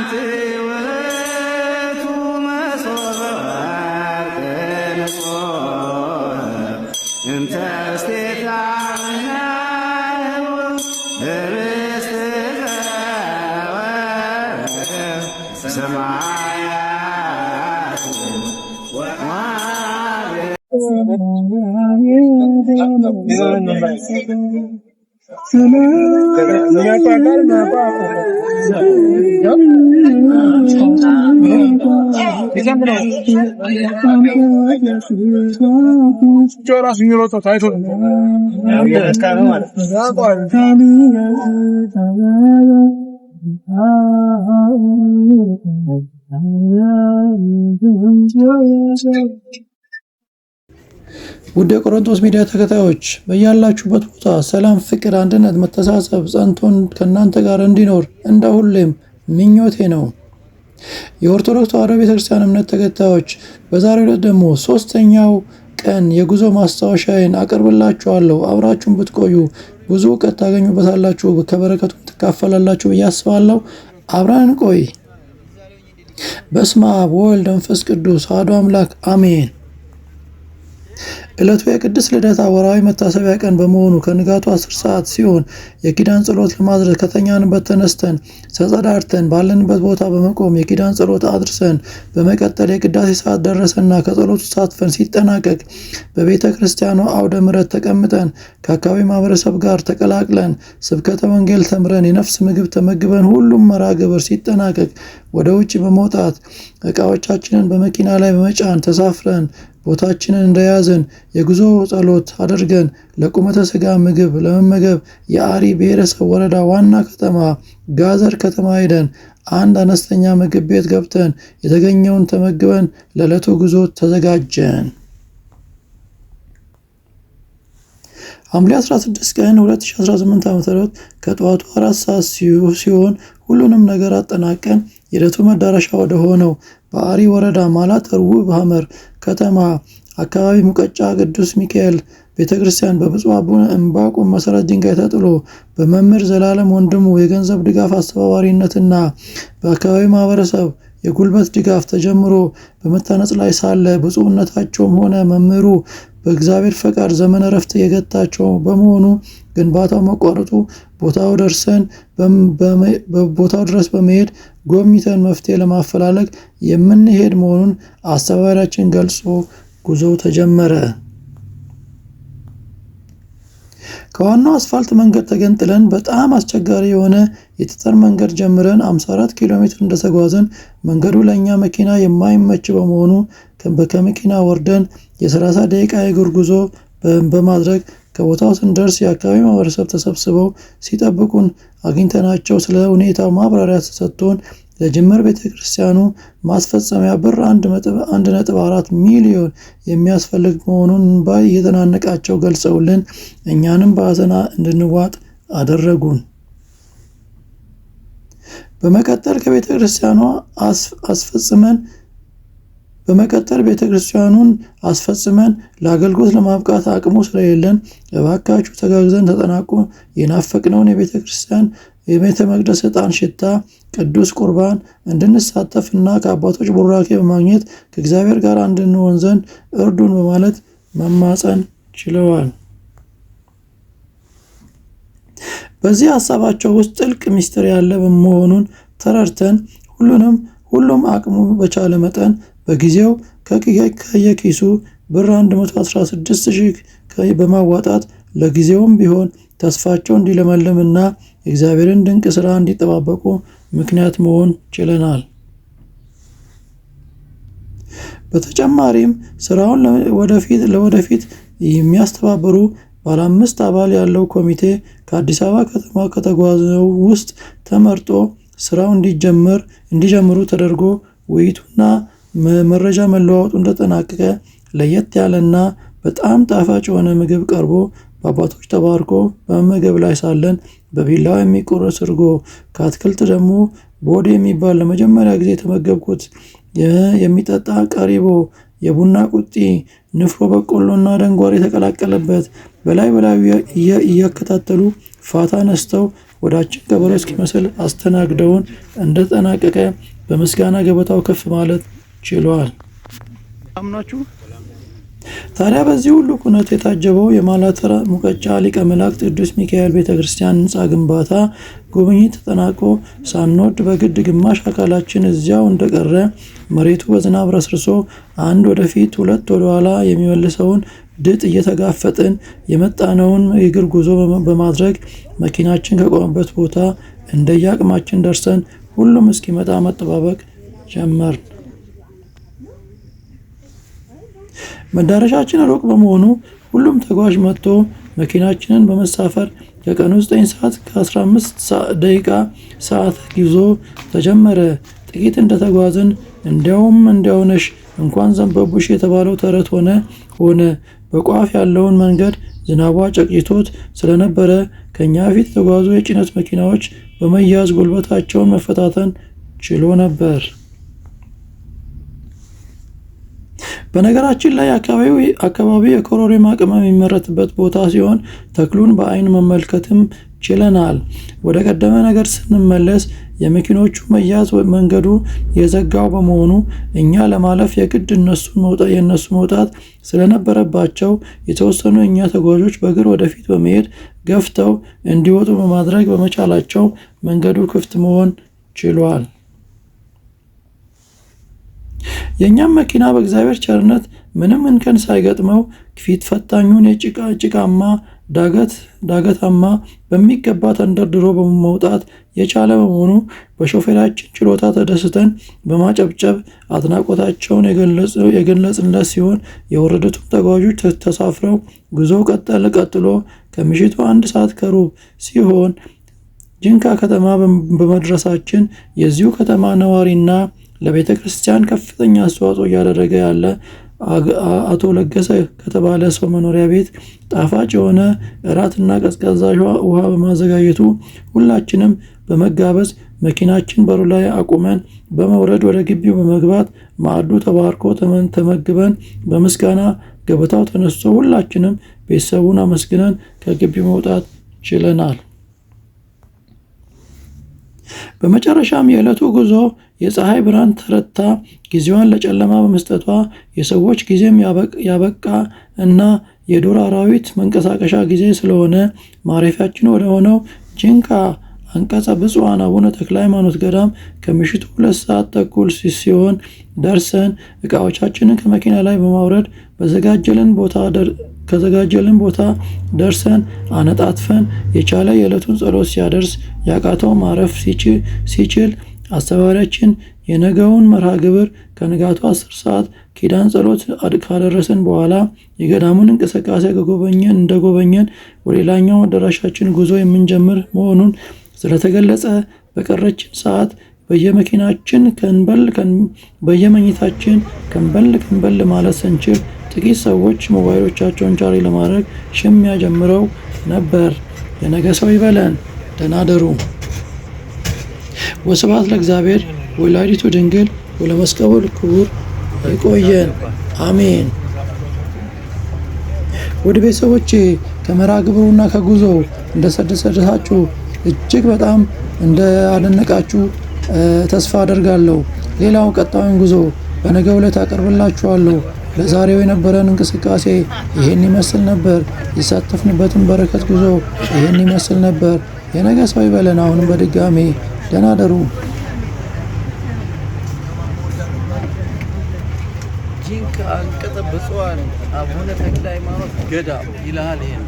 አንቲ ውእቱ መሶበ ወርቅ ንጹሕ እንተ ውስቴታ ኅብስት ዘወረደ ሰማያት ራሱ የሚሮጠው ታይቶ ውድ የቆሮንቶስ ሚዲያ ተከታዮች በያላችሁበት ቦታ ሰላም፣ ፍቅር፣ አንድነት፣ መተሳሰብ ጸንቶን ከእናንተ ጋር እንዲኖር እንደ ሁሌም ምኞቴ ነው። የኦርቶዶክስ ተዋሕዶ ቤተክርስቲያን እምነት ተከታዮች በዛሬው ዕለት ደግሞ ሶስተኛው ቀን የጉዞ ማስታወሻዬን አቀርብላችኋለሁ። አብራችሁን ብትቆዩ ብዙ እውቀት ታገኙበታላችሁ፣ ከበረከቱም ትካፈላላችሁ ብዬ አስባለሁ። አብረን እንቆይ። በስመ አብ ወወልድ ወመንፈስ ቅዱስ አሐዱ አምላክ አሜን። ዕለቱ የቅድስት ልደታ ወርሃዊ መታሰቢያ ቀን በመሆኑ ከንጋቱ 10 ሰዓት ሲሆን የኪዳን ጸሎት ለማድረስ ከተኛንበት ተነስተን ተጸዳድተን ባለንበት ቦታ በመቆም የኪዳን ጸሎት አድርሰን በመቀጠል የቅዳሴ ሰዓት ደረሰና ከጸሎቱ ተሳትፈን ሲጠናቀቅ በቤተ ክርስቲያኑ አውደ ምሕረት ተቀምጠን ከአካባቢ ማህበረሰብ ጋር ተቀላቅለን ስብከተ ወንጌል ተምረን የነፍስ ምግብ ተመግበን ሁሉም መርሃ ግብር ሲጠናቀቅ ወደ ውጭ በመውጣት ዕቃዎቻችንን በመኪና ላይ በመጫን ተሳፍረን ቦታችንን እንደያዝን የጉዞ ጸሎት አድርገን ለቁመተ ሥጋ ምግብ ለመመገብ የአሪ ብሔረሰብ ወረዳ ዋና ከተማ ጋዘር ከተማ ሄደን አንድ አነስተኛ ምግብ ቤት ገብተን የተገኘውን ተመግበን ለዕለቱ ጉዞ ተዘጋጀን። ሐምሌ 16 ቀን 2018 ዓ.ም ከጠዋቱ 4 ሰዓት ሲሆን ሁሉንም ነገር አጠናቀን የዕለቱ መዳረሻ ወደ ሆነው በአሪ ወረዳ ማላተር ውብ ሐመር ከተማ አካባቢ ሙቀጫ ቅዱስ ሚካኤል ቤተክርስቲያን በብፁዕ አቡነ ዕንባቆም መሰረት ድንጋይ ተጥሎ በመምህር ዘላለም ወንድሙ የገንዘብ ድጋፍ አስተባባሪነትና በአካባቢው ማህበረሰብ የጉልበት ድጋፍ ተጀምሮ በመታነጽ ላይ ሳለ ብፁዕነታቸውም ሆነ መምህሩ በእግዚአብሔር ፈቃድ ዘመነ ዕረፍት የገታቸው በመሆኑ ግንባታው መቋረጡ ቦታው ድረስ በመሄድ ጎብኝተን መፍትሄ ለማፈላለግ የምንሄድ መሆኑን አስተባባሪያችን ገልጾ ጉዞው ተጀመረ። ከዋናው አስፋልት መንገድ ተገንጥለን በጣም አስቸጋሪ የሆነ የጠጠር መንገድ ጀምረን 54 ኪሎ ሜትር እንደተጓዝን መንገዱ ለእኛ መኪና የማይመች በመሆኑ ከመኪና ወርደን የ30 ደቂቃ የእግር ጉዞ በማድረግ ከቦታው ስንደርስ የአካባቢ ማህበረሰብ ተሰብስበው ሲጠብቁን አግኝተናቸው ስለ ሁኔታው ማብራሪያ ተሰጥቶን ለጅምር ቤተክርስቲያኑ ማስፈጸሚያ ብር 1.4 ሚሊዮን የሚያስፈልግ መሆኑን እንባ እየተናነቃቸው ገልጸውልን እኛንም በሐዘን እንድንዋጥ አደረጉን። በመቀጠል ከቤተክርስቲያኗ አስፈጽመን በመቀጠል ቤተክርስቲያኑን አስፈጽመን ለአገልግሎት ለማብቃት አቅሙ ስለሌለን እባካችሁ ተጋግዘን ተጠናቆ የናፈቅነውን የቤተክርስቲያን የቤተ መቅደስ ዕጣን ሽታ ቅዱስ ቁርባን እንድንሳተፍ እና ከአባቶች ቡራኬ በማግኘት ከእግዚአብሔር ጋር እንድንሆን ዘንድ እርዱን በማለት መማፀን ችለዋል። በዚህ ሀሳባቸው ውስጥ ጥልቅ ምስጢር ያለ መሆኑን ተረድተን ሁሉም አቅሙ በቻለ መጠን በጊዜው ከየኪሱ ብር 116 ሺህ በማዋጣት ለጊዜውም ቢሆን ተስፋቸው እንዲለመልምና የእግዚአብሔርን ድንቅ ሥራ እንዲጠባበቁ ምክንያት መሆን ችለናል። በተጨማሪም ስራውን ለወደፊት የሚያስተባብሩ ባለ 5 አባል ያለው ኮሚቴ ከአዲስ አበባ ከተማ ከተጓዘው ውስጥ ተመርጦ ስራው እንዲጀምሩ ተደርጎ ውይይቱና መረጃ መለዋወጡ እንደተጠናቀቀ ለየት ያለና በጣም ጣፋጭ የሆነ ምግብ ቀርቦ በአባቶች ተባርኮ በመመገብ ላይ ሳለን በቢላዋ የሚቆረስ እርጎ ከአትክልት ደግሞ ቦዴ የሚባል ለመጀመሪያ ጊዜ የተመገብኩት የሚጠጣ ቀሪቦ፣ የቡና ቁጢ፣ ንፍሮ በቆሎና ደንጓር የተቀላቀለበት በላይ በላዩ እያከታተሉ ፋታ ነስተው ሆዳችን ከበሮ እስኪመስል አስተናግደውን እንደተጠናቀቀ በምስጋና ገበታው ከፍ ማለት ችሏል። አምናችሁ ታዲያ በዚህ ሁሉ ኩነት የታጀበው የማላተራ ሙቀጫ ሊቀ መላእክት ቅዱስ ሚካኤል ቤተክርስቲያን ህንፃ ግንባታ ጉብኝት ተጠናቆ ሳንወድ በግድ ግማሽ አካላችን እዚያው እንደቀረ መሬቱ በዝናብ ረስርሶ አንድ ወደፊት ሁለት ወደኋላ የሚመልሰውን ድጥ እየተጋፈጥን የመጣነውን የእግር ጉዞ በማድረግ መኪናችን ከቆመበት ቦታ እንደየአቅማችን ደርሰን ሁሉም እስኪመጣ መጠባበቅ ጀመርን። መዳረሻችን ሩቅ በመሆኑ ሁሉም ተጓዥ መጥቶ መኪናችንን በመሳፈር ከቀኑ 9 ሰዓት ከ15 ደቂቃ ሰዓት ጉዞ ተጀመረ። ጥቂት እንደተጓዝን እንዲያውም እንዲያውነሽ እንኳን ዘንበቡሽ የተባለው ተረት ሆነ። በቋፍ ያለውን መንገድ ዝናቧ ጨቅይቶት ስለነበረ ከኛ ፊት የተጓዙ የጭነት መኪናዎች በመያዝ ጉልበታቸውን መፈታተን ችሎ ነበር። በነገራችን ላይ አካባቢው የኮረሪማ ቅመም የሚመረትበት ቦታ ሲሆን ተክሉን በአይን መመልከትም ችለናል። ወደ ቀደመ ነገር ስንመለስ የመኪኖቹ መያዝ መንገዱ የዘጋው በመሆኑ እኛ ለማለፍ የግድ የእነሱ መውጣት ስለነበረባቸው የተወሰኑ የእኛ ተጓዦች በእግር ወደፊት በመሄድ ገፍተው እንዲወጡ በማድረግ በመቻላቸው መንገዱ ክፍት መሆን ችሏል። የእኛም መኪና በእግዚአብሔር ቸርነት ምንም እንከን ሳይገጥመው ፊት ፈታኙን የጭቃማ ዳገታማ በሚገባ ተንደርድሮ በመውጣት የቻለ በመሆኑ በሾፌራችን ችሎታ ተደስተን በማጨብጨብ አድናቆታቸውን የገለጽንለት ሲሆን የወረዱትም ተጓዦች ተሳፍረው ጉዞው ቀጥሎ ከምሽቱ 1 ሰዓት ከሩብ ሲሆን ጂንካ ከተማ በመድረሳችን የዚሁ ከተማ ነዋሪና ለቤተ ክርስቲያን ከፍተኛ አስተዋጽኦ እያደረገ ያለ አቶ ለገሰ ከተባለ ሰው መኖሪያ ቤት ጣፋጭ የሆነ እራትና ቀዝቃዛ ውሃ በማዘጋጀቱ ሁላችንም በመጋበዝ መኪናችን በሩ ላይ አቁመን በመውረድ ወደ ግቢው በመግባት ማዕዱ ተባርኮ ተመግበን በምስጋና ገበታው ተነስቶ ሁላችንም ቤተሰቡን አመስግነን ከግቢው መውጣት ችለናል። በመጨረሻም የዕለቱ ጉዞ የፀሐይ ብርሃን ተረታ ጊዜዋን ለጨለማ በመስጠቷ የሰዎች ጊዜም ያበቃ እና የዱር አራዊት መንቀሳቀሻ ጊዜ ስለሆነ ማረፊያችን ወደ ሆነው ጂንካ አንቀጸ ብፁዓን አቡነ ተክለ ሃይማኖት ገዳም ከምሽቱ 2 ሰዓት ተኩል ሲሆን ደርሰን እቃዎቻችንን ከመኪና ላይ በማውረድ ከዘጋጀልን ቦታ ደርሰን አነጣጥፈን የቻለ የዕለቱን ጸሎት ሲያደርስ ያቃተው ማረፍ ሲችል አስተባባሪያችን የነገውን መርሃ ግብር ከንጋቱ 10 ሰዓት ኪዳን ጸሎት ካደረሰን በኋላ የገዳሙን እንቅስቃሴ እንደጎበኘን ወደ ሌላኛው መዳረሻችን ጉዞ የምንጀምር መሆኑን ስለተገለጸ በቀረችን ሰዓት በየመኪናችን በየመኝታችን ከንበል ከንበል ማለት ስንችል ጥቂት ሰዎች ሞባይሎቻቸውን ቻርጅ ለማድረግ ሽሚያ ጀምረው ነበር። የነገ ሰው ይበለን። ደህና ደሩ። ወስብሐት ለእግዚአብሔር ወለወላዲቱ ድንግል ወለመስቀሉ ክቡር። ይቆየን። አሜን። ወደ ቤተሰቦቼ ከመርሃ ግብሩና ከጉዞው እንደተደሰታችሁ እጅግ በጣም እንዳደነቃችሁ ተስፋ አደርጋለሁ። ሌላው ቀጣዩን ጉዞ በነገው ዕለት አቀርብላችኋለሁ። ለዛሬው የነበረን እንቅስቃሴ ይሄን ይመስል ነበር። የተሳተፍንበትን በረከት ጉዞ ይሄን ይመስል ነበር። የነገ ሰው ይበለን። አሁንም በድጋሜ ደህና ደሩ። ጂንካ አንቀጸ ብፁዓን አቡነ ተክለ ሃይማኖት ገዳም ይልሃል። ይሄን